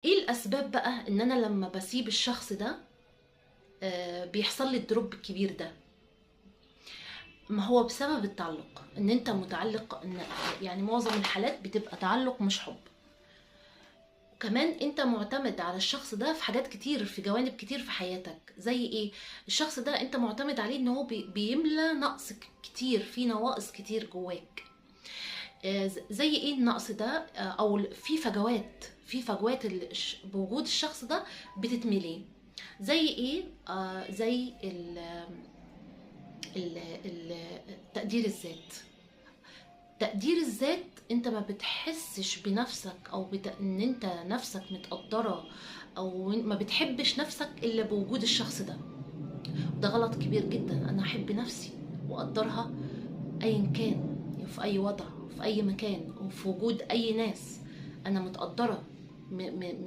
ايه الاسباب بقى ان انا لما بسيب الشخص ده بيحصل لي ال drop الكبير ده؟ ما هو بسبب التعلق، ان انت متعلق، ان يعني معظم الحالات بتبقى تعلق مش حب. كمان انت معتمد على الشخص ده في حاجات كتير، في جوانب كتير في حياتك. زي ايه؟ الشخص ده انت معتمد عليه ان هو بيملى نقص كتير، في نواقص كتير جواك. زي ايه النقص ده؟ او في فجوات، في فجوات بوجود الشخص ده بتتملي. زي ايه؟ زي تقدير الذات. تقدير الذات، انت ما بتحسش بنفسك او ان انت نفسك متقدرة، او ما بتحبش نفسك الا بوجود الشخص ده. ده غلط كبير جدا. انا احب نفسي واقدرها ايا كان، في اي وضع، في اي مكان، وفي وجود اي ناس. انا متقدرة من